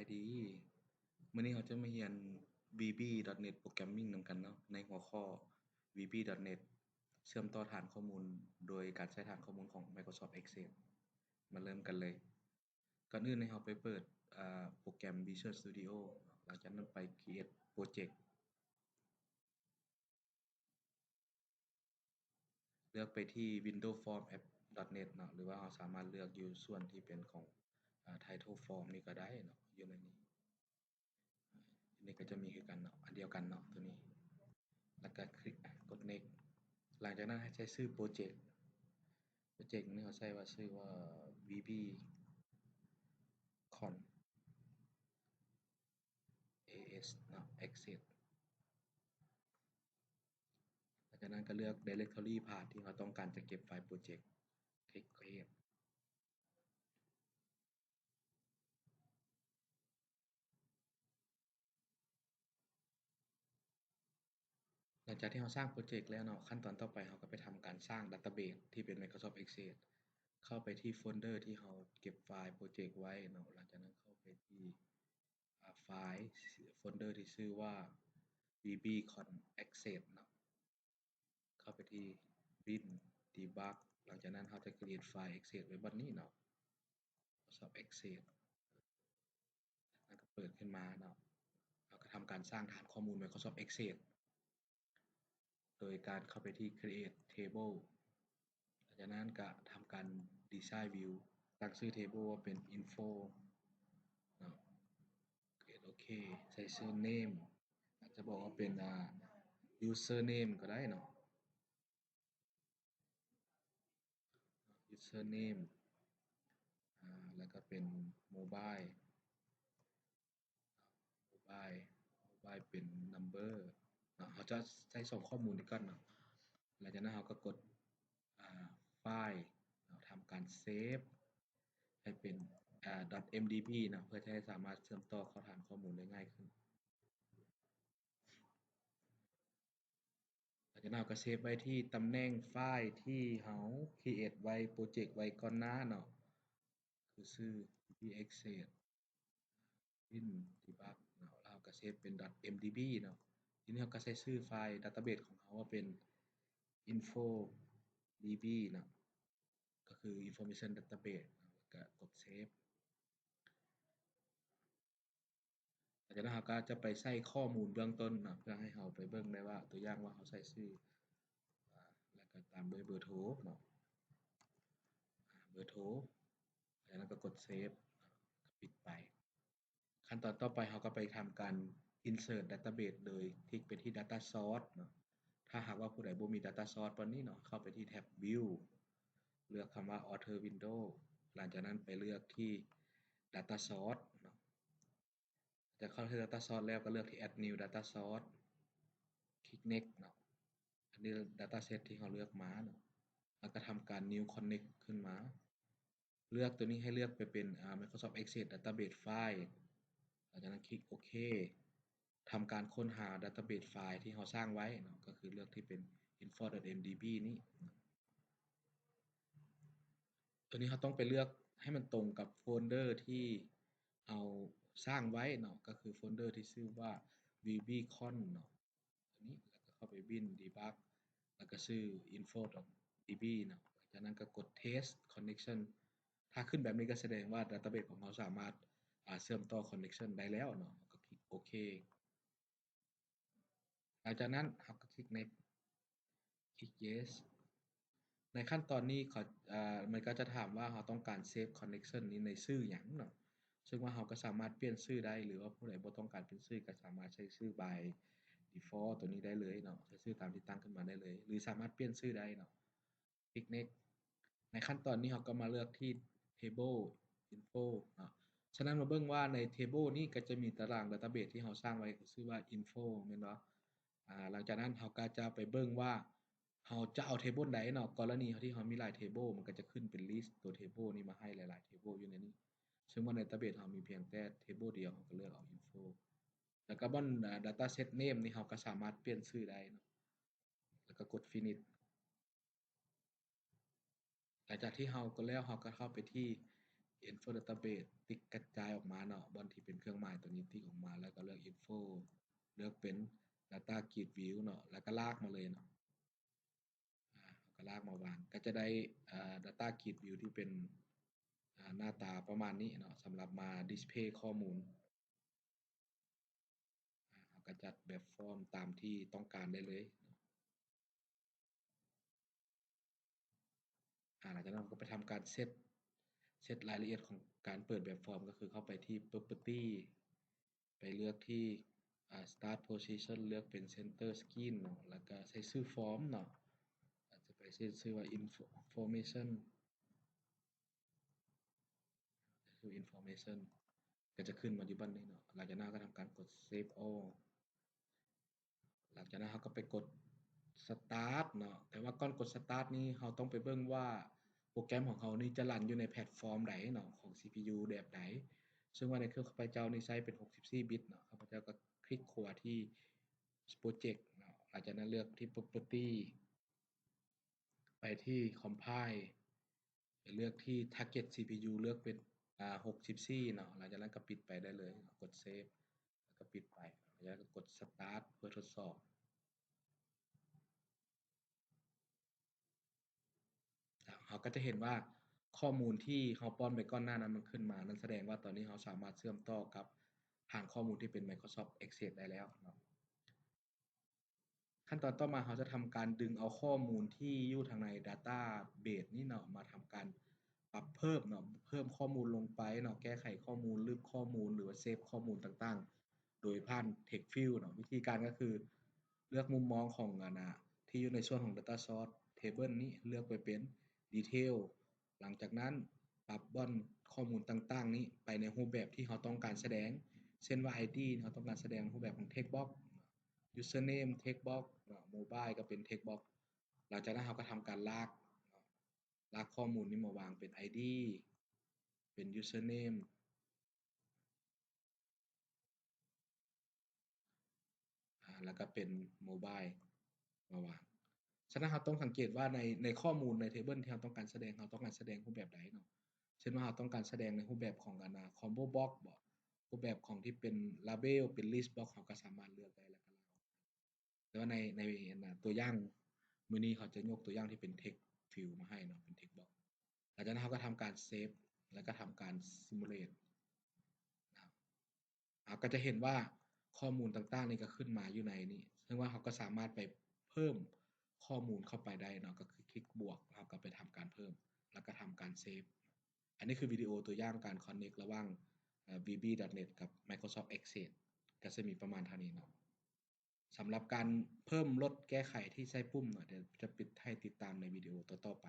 ສະບາຍດີ. ມື້ນີ້ເຮົາຈະມາຮຽນ VB.NET Programming ນຳກັນເນາະ ໃນຫົວຂໍ້ VB.NET ເຊື່ອມຕໍ່ຖານຂໍ້ມູນໂດຍການໃຊ້ຖານຂໍ້ມູນຂອງ Microsoft Access. ມາເລີ່ມກັນເລີຍ. ກ່ອນອື່ນໃຫ້ເຮົາໄປເປີດ ອາ ໂປຣແກຣມ Visual Studio ເນາະ, ຫຼັງຈາກນັ້ນໄປ Create Project. ເລືອກໄປທີ່ Windows Form App.NET ເນາະ ຫຼືວ່າເຮົາສາມາດເລືອກຢູ່ສ່ວນທີ່ເປັນຂອງ ອາ Title Form ນີ້ກໍໄດ້ເນາະ ຢູ່ໃນນີ້. ອັນນີ້ກໍຈະມີຄືກັນເນາະ ອັນດຽວກັນເນາະ ຕົວນີ້ ແລ້ວກໍຄລິກ ອາ ກົດ Next. ຫຼັງຈາກນັ້ນໃຫ້ໃສ່ຊື່ໂປຣເຈັກ. ໂປຣເຈັກນີ້ເຮົາໃສ່ວ່າ ຊື່ວ່າ VB Con AS ເນາະ Access. ຫຼັງຈາກນັ້ນກໍເລືອກ Directory Path ທີ່ເຮົາຕ້ອງການຈະເກັບໄຟລ໌ໂປຣເຈັກ ຄລິກ Create. ຫຼັງຈາກທີ່ເຮົາສ້າງໂປຣເຈັກແລ້ວເນາະ, ຂັ້ນຕອນຕໍ່ໄປເຮົາກໍໄປທຳການສ້າງ Database ທີ່ເປັນ Microsoft Access. ເຂົ້າໄປທີ່ໂຟນເດີທີ່ເຮົາເກັບໄຟລ໌ໂປຣເຈັກໄວ້ເນາະ, ຫຼັງຈາກນັ້ນເຂົ້າໄປທີ່ ອາ ໄຟລ໌ ໂຟນເດີທີ່ຊື່ວ່າ VB Con Access ເນາະ. ເຂົ້າໄປທີ່ Bin Debug. ຫຼັງຈາກນັ້ນເຮົາຈະ create ໄຟລ໌ Access ໄວ້ບ່ອນນີ້ເນາະ Microsoft Access. ແລ້ວກໍເປີດຂຶ້ນມາເນາະ, ເຮົາກໍທຳການສ້າງຖານຂໍ້ມູນ Microsoft Access ໂດຍການເຂົ້າໄປທີ່ Create Table. ຫຼັງຈາກນັ້ນກໍທຳການ Design View, ຕັ້ງຊື່ Table ວ່າເປັນ Info ເນາະ, ເຮັດໂອເຄ, ໃສ່ຊື່ Name ອາດຈະບອກວ່າເປັນ ອາ Username ກໍໄດ້ເນາະ, Username ອາ ແລ້ວກໍເປັນ Mobile Mobile Mobile ເປັນ Number ເນາະ, ເຮົາຈະໃສ່ສອງຂໍ້ມູນນີ້ກ່ອນເນາະ. ຫຼັງຈາກນັ້ນເຮົາກໍກົດ ອາ File ເນາະ, ທຳການ Save ໃຫ້ເປັນ ອາ .mdb ເນາະ, ເພື່ອຈະໃຫ້ສາມາດເຊື່ອມຕໍ່ເຂົ້າຖານຂໍ້ມູນໄດ້ງ່າຍຂຶ້ນ. ຫຼັງຈາກນັ້ນເຮົາກໍ Save ໄວ້ທີ່ຕຳແໜ່ງໄຟລ໌ທີ່ເຮົາ Create ໄວ້ Project ໄວ້ກ່ອນໜ້າເນາະ, ຄືຊື່ VB Access Bin Debug ເນາະ, ແລ້ວເຮົາກໍ Save ເປັນ .mdb ເນາະ. ທີນີ້ເຮົາກໍໃສ່ຊື່ໄຟລ໌ Database ຂອງເຮົາວ່າເປັນ InfoDB ເນາະ, ກໍຄື Information Database ເນາະ, ແລ້ວກໍກົດ Save. ຫຼັງຈາກນັ້ນເຮົາກໍຈະໄປໃສ່ຂໍ້ມູນເບື້ອງຕົ້ນເນາະ ເພື່ອໃຫ້ເຮົາໄປເບິ່ງໄດ້ວ່າ ຕົວຢ່າງວ່າເຮົາໃສ່ຊື່ ອາ ແລ້ວກໍຕາມດ້ວຍເບີໂທເນາະ, ອາ ເບີໂທ, ຈາກນັ້ນກໍກົດ Save ກໍປິດໄປ. ຂັ້ນຕອນຕໍ່ໄປເຮົາກໍໄປທຳການ Insert Database ໂດຍຄລິກໄປທີ່ Data Source ເນາະ. ຖ້າຫາກວ່າຜູ້ໃດບໍ່ມີ Data Source ຕອນນີ້ເນາະ, ເຂົ້າໄປທີ່ແທັບ View ເລືອກຄຳວ່າ Other Window, ຫຼັງຈາກນັ້ນໄປເລືອກທີ່ Data Source ເນາະ. ຈາກເຂົ້າທີ່ Data Source ແລ້ວກໍເລືອກທີ່ Add New Data Source, ຄລິກ Next ເນາະ. ອັນນີ້ Dataset ທີ່ເຮົາເລືອກມາເນາະ, ແລ້ວກໍທຳການ New Connect ຂຶ້ນມາ. ເລືອກຕົວນີ້ໃຫ້ເລືອກໄປເປັນ ອາ Microsoft Access Database File. ຫຼັງຈາກນັ້ນຄລິກໂອເຄ, ທຳການຄົ້ນຫາ Database File ທີ່ເຮົາສ້າງໄວ້ເນາະ, ກໍຄືເລືອກທີ່ເປັນ info.mdb ນີ້. ຕົວນີ້ເຮົາຕ້ອງໄປເລືອກໃຫ້ມັນຕົງກັບໂຟນເດີທີ່ເຮົາສ້າງໄວ້ເນາະ, ກໍຄືໂຟນເດີທີ່ຊື່ວ່າ VB Con ເນາະ. ຕົວນີ້ ແລ້ວກໍເຂົ້າໄປ Bin Debug ແລ້ວກໍຊື່ info.db ເນາະ. ຈາກນັ້ນກໍກົດ Test Connection. ຖ້າຂຶ້ນແບບນີ້ກໍສະແດງວ່າ Database ຂອງເຮົາສາມາດ ອາ ເຊື່ອມຕໍ່ Connection ໄດ້ແລ້ວເນາະ, ກໍຄລິກໂອເຄ. ຫຼັງຈາກນັ້ນເຮົາກໍຄລິກ Next, ຄລິກ Yes. ໃນຂັ້ນຕອນນີ້ເຂົາ ເອີ ມັນກໍຈະຖາມວ່າເຮົາຕ້ອງການ Save Connection ນີ້ໃນຊື່ຫຍັງເນາະ, ເຊິ່ງວ່າເຮົາກໍສາມາດປ່ຽນຊື່ໄດ້ ຫຼືວ່າຜູ້ໃດບໍ່ຕ້ອງການປ່ຽນຊື່ກໍສາມາດໃຊ້ຊື່ by default ຕົວນີ້ໄດ້ເລີຍເນາະ, ໃຊ້ຊື່ຕາມທີ່ຕັ້ງຂຶ້ນມາໄດ້ເລີຍ ຫຼືສາມາດປ່ຽນຊື່ໄດ້ເນາະ. ຄລິກ Next. ໃນຂັ້ນຕອນນີ້ເຮົາກໍມາເລືອກທີ່ Table Info ເນາະ. ສະນັ້ນມາເບິ່ງວ່າໃນ Table ນີ້ກໍຈະມີຕາລາງ Database ທີ່ເຮົາສ້າງໄວ້ ຊື່ວ່າ Info ແມ່ນບໍ່? ອາ ຫຼັງຈາກນັ້ນເຮົາກໍຈະໄປເບິ່ງວ່າ ເຮົາຈະເອົາ Table ໃດເນາະ, ກໍລະນີທີ່ເຮົາມີຫຼາຍ Table ມັນກໍຈະຂຶ້ນເປັນ list ຕົວ Table ນີ້ມາໃຫ້ຫຼາຍໆ Table ຢູ່ໃນນີ້, ເຊິ່ງວ່າໃນ Database ເຮົາມີພຽງແຕ່ Table ດຽວ, ເຮົາກໍເລືອກເອົາ Info. ແລ້ວກໍບ່ອນ ອາ Dataset Name ນີ້ເຮົາກໍສາມາດປ່ຽນຊື່ໄດ້ເນາະ, ແລ້ວກໍກົດ Finish. ຫຼັງຈາກທີ່ເຮົາກໍແລ້ວ ເຮົາກໍເຂົ້າໄປທີ່ Info Database ຕິກກະຈາຍອອກມາເນາະ, ບ່ອນທີ່ເປັນເຄື່ອງໝາຍຕົວນີ້ຕິກອອກມາ ແລ້ວກໍເລືອກ Info ເລືອກເປັນ Data Grid View ເນາະ, ແລ້ວກໍລາກມາເລີຍເນາະ. ອາ ເຮົາກໍລາກມາວາງ ກໍຈະໄດ້ ອາ Data Grid View ທີ່ເປັນ ອາ ໜ້າຕາປະມານນີ້ເນາະ ສຳລັບມາ display ຂໍ້ມູນ. ອາ ເຮົາກໍຈັດແບບຟອມຕາມທີ່ຕ້ອງການໄດ້ເລີຍ. ອາ ຫຼັງຈາກນັ້ນເຮົາກໍໄປທຳການເຊັດ ເຊັດລາຍລະອຽດຂອງການເປີດແບບຟອມ ກໍຄືເຂົ້າໄປທີ່ Property ໄປເລືອກທີ່ ອາ Start Position ເລືອກເປັນ Center Screen ເນາະ ແລ້ວກໍໃສ່ຊື່ຟອມເນາະ ອາດຈະໄປໃສ່ຊື່ວ່າ Info- Information ຊື່ Information ກໍຈະຂຶ້ນມາຢູ່ບ່ອນນີ້ເນາະ. ຫຼັງຈາກນັ້ນກໍທຳການກົດ Save All. ຫຼັງຈາກນັ້ນເຮົາກໍໄປກົດ Start ເນາະ, ແຕ່ວ່າກ່ອນກົດ Start ນີ້ ເຮົາຕ້ອງໄປເບິ່ງວ່າໂປຣແກຣມຂອງເຮົານີ້ຈະຣັນຢູ່ໃນແພລດຟອມໃດເນາະ ຂອງ CPU ແບບໃດ. ເຊິ່ງວ່າໃນເຄື່ອງຂ້າພະເຈົ້ານີ້ໃຊ້ເປັນຫົກສິບສີ່ບິດເນາະ, ຂ້າພະເຈົ້າກໍຄລິກຂວາທີ່ Project ເນາະ, ຫຼັງຈາກນັ້ນເລືອກທີ່ Property ໄປທີ່ Compile ເລືອກທີ່ Target CPU ເລືອກເປັນ ອາ ຫົກສິບສີ່ເນາະ, ຫຼັງຈາກນັ້ນກໍປິດໄປໄດ້ເລີຍເນາະ, ກົດ Save ແລ້ວກໍປິດໄປ, ແລ້ວກໍກົດ Start ເພື່ອທົດສອບ. ເຮົາກໍຈະເຫັນວ່າຂໍ້ມູນທີ່ເຮົາປ້ອນໄປກ່ອນໜ້ານັ້ນມັນຂຶ້ນມາ, ນັ້ນສະແດງວ່າຕອນນີ້ເຮົາສາມາດເຊື່ອມຕໍ່ກັບຖານຂໍ້ມູນທີ່ເປັນ Microsoft Access ໄດ້ແລ້ວເນາະ. ຂັ້ນຕອນຕໍ່ມາ ເຮົາຈະທຳການດຶງເອົາຂໍ້ມູນທີ່ຢູ່ທາງໃນ Database ນີ້ເນາະ ມາທຳການປັບເພີ່ມເນາະ, ເພີ່ມຂໍ້ມູນລົງໄປເນາະ, ແກ້ໄຂຂໍ້ມູນ, ລຶບຂໍ້ມູນ ຫຼືວ່າ Save ຂໍ້ມູນຕ່າງໆ ໂດຍຜ່ານ Text Field ເນາະ. ວິທີການກໍຄືເລືອກມຸມມອງຂອງ ອັນນະ ທີ່ຢູ່ໃນສ່ວນຂອງ Data Source Table ນີ້ ເລືອກໄປເປັນ Detail. ຫຼັງຈາກນັ້ນ ປັບບ່ອນຂໍ້ມູນຕ່າງໆນີ້ໄປໃນຮູບແບບທີ່ເຮົາຕ້ອງການສະແດງ, ເຊັ່ນວ່າ ID ເຮົາຕ້ອງການສະແດງໃນຮູບແບບຂອງ Text Box, Username Text Box, Mobile ກໍເປັນ Text Box. ຫຼັງຈາກນັ້ນເຮົາກໍທຳການລາກ, ລາກຂໍ້ມູນນີ້ມາວາງເປັນ ID, ເປັນ Username ອາ ແລ້ວກໍເປັນ Mobile ມາວາງ. ສະນັ້ນເຮົາຕ້ອງສັງເກດວ່າໃນ ໃນຂໍ້ມູນໃນ Table ທີ່ເຮົາຕ້ອງການສະແດງ, ເຮົາຕ້ອງການສະແດງຮູບແບບໃດເນາະ. ເຊັ່ນວ່າເຮົາຕ້ອງການສະແດງໃນຮູບແບບຂອງ ອັນນະ Combo Box ບໍ, ຮູບແບບຂອງທີ່ເປັນ Label ເປັນ List Box ເຮົາກໍສາມາດເລືອກໄດ້ ແລ້ວກໍລາກອອກ. ແຕ່ວ່າໃນ ໃນ ອັນນະ ຕົວຢ່າງມື້ນີ້ເຮົາຈະຍົກຕົວຢ່າງທີ່ເປັນ Text Field ມາໃຫ້ເນາະ, ເປັນ Text Box. ຫຼັງຈາກນັ້ນເຮົາກໍທຳການ Save ແລ້ວກໍທຳການ Simulate ນະ. ເຮົາກໍຈະເຫັນວ່າຂໍ້ມູນຕ່າງໆນີ້ກໍຂຶ້ນມາຢູ່ໃນນີ້, ເຊິ່ງວ່າເຮົາກໍສາມາດໄປເພີ່ມຂໍ້ມູນເຂົ້າໄປໄດ້ເນາະ, ກໍຄືຄລິກບວກ ເຮົາກໍໄປທຳການເພີ່ມ ແລ້ວກໍທຳການ Save. ອັນນີ້ຄືວິດີໂອຕົວຢ່າງການ Connect ລະຫວ່າງ ເອີ VB.NET ກັບ Microsoft Access ກໍຈະມີປະມານເທົ່ານີ້ເນາະ. ສຳລັບການເພີ່ມ ລົດ ແກ້ໄຂທີ່ໃຊ້ປຸ່ມເນາະ, ດຽວຈະປິດໃຫ້ຕິດຕາມໃນວິດີໂອຕໍ່ໆໄປ.